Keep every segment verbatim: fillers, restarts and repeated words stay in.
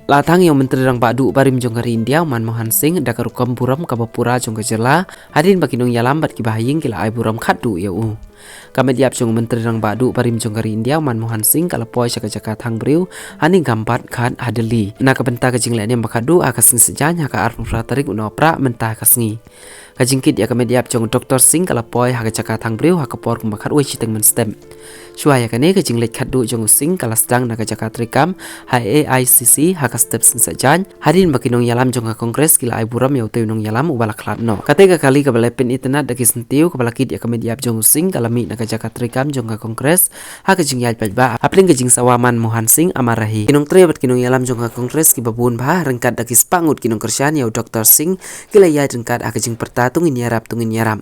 La thang ïa u Myntri Rangbah Duh barim jong ka ri India, u Manmohan Singh, da ka rukom burom kaba pura jong ka jylla, hadien ba ki nongïalam bad kiba ha ïing ki la ai burom khatduh ïa u. Ka met ïap jong u Myntri Rangbah Duh barim jong ka ri India, u Manmohan Singh, ka la poi sha ka jaka thang briew ha Nigambat Ghat ha Delhi, na ka bynta ka jingleh niam ba khatduh ha ka sngi Saitjaiñ, ha ka arphew phra tarik u Nohprah mynta ka sngi. Ka jingkit ïa ka met ïap jong u Doktor Singh ka la poi ha ka jaka thang briew ha ka por kumba khatwei shiteng mynstep. Shuwa ïa kane, ka jingleit khatduh jong u Singh ka la sdang na ka jaka treikam ha A I C C ha ka step sngi Saitjaiñ, hadien ba ki nongïalam jong ka Congress ki la ai burom ïa utei u nongïalam uba la khlad noh. Katei ka kali kaba la pynitynnad da ki syntiew kaba la kit ïa ka met ïap jong u Singh ka la mih na ka jaka treikam jong ka Congress ha ka jingïaid paidbah hapdeng ka jingsawa Manmohan Singh Amar Rahe. Ki nongtrei bad ki nongïalam jong ka Congress kiba bun bha, ryngkat da ki spah ngut ki nongkyrshan ïa u Doktor Singh, ki la ïaid ryngkat ha ka jingpyrta to ngin ïarap, to ngin ïarap.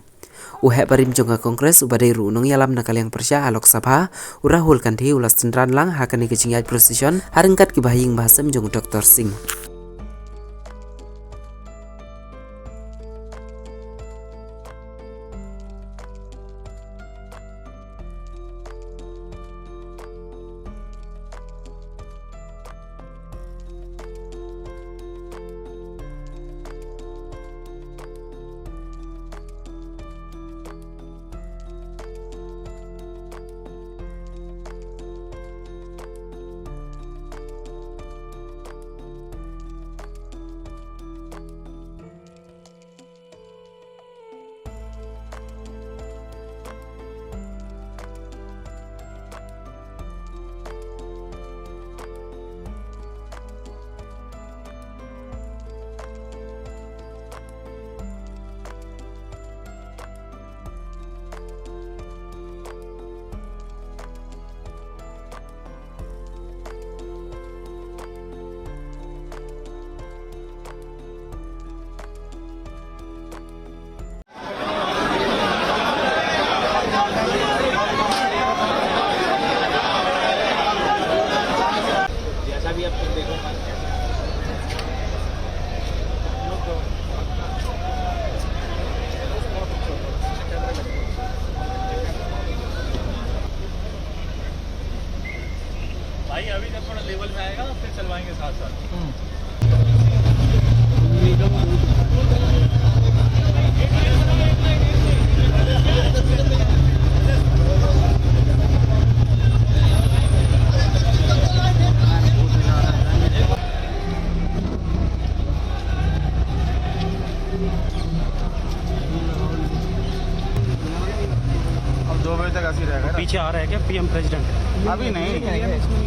U heh barim jong ka Congress uba dei ruh u nongïalam na ka liang pyrshah ha Lok Sabha, u Rahul Gandhi, u la synran lang ha kane ka jingïaid procession ha ryngkat kiba ha ïing ba ha sem jong u Doktor Singh. भाई, अभी जब थोड़ा लेवल में आएगा, फिर चलवाएंगे साथ साथ। अब दो बजे तक ऐसे ही रहेगा ना? पीछे आ रहा है क्या पीएम प्रेसिडेंट? अभी नहीं।